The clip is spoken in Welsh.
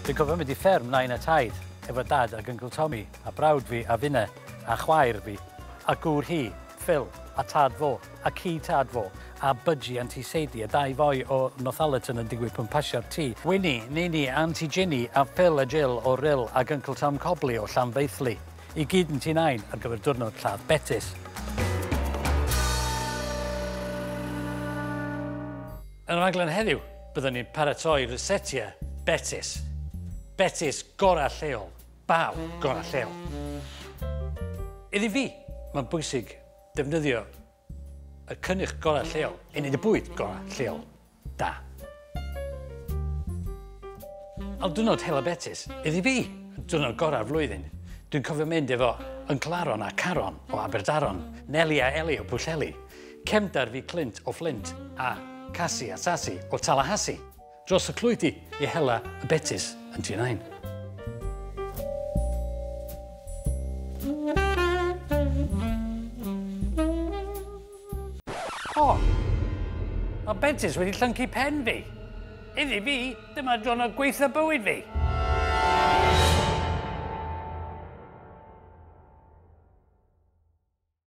Dwi'n cofio mynd i fferm Nain a Taid efo Dad ac Uncle Tommy a brawd fi a finne a chwaer fi a gŵr hi, Phil, a tad fo, a ci tad fo, a Budgie Auntie Sadie, a dau foi o Northallerton yn digwydd pwmpasio'r tŷ. Winnie, Nini, Auntie Ginny a Phil a Jill o Rhyl ac Uncle Tom Cobley o Llanfaethlu. I gyd yn Tŷ Nain ar gyfer diwrnod lladd betys. Yn y rhaglen heddiw, byddwn ni'n paratoi rysetiau betys. Betys gorau lleol. Baw gorau lleol. Iddi fi, mae'n bwysig defnyddio y cynnyrch gorau lleol i wneud y bwyd gorau lleol. Da. Ond diwrnod hela betys, iddi fi, diwrnod gorau'r flwyddyn. Dwi'n cofio mynd efo Uncle Aron a Caron o Aberdaron, Nelly a Ellie o Pwllheli, cefndar fi Clint o Flint a Cassie a Sassy o Tallahassee. Dros y clwydi i hela y betys yn Tŷ Nain. O! Mae betys wedi llyncu pen fi. Iddi fi, dyma diwrnod gweitha bywyd fi.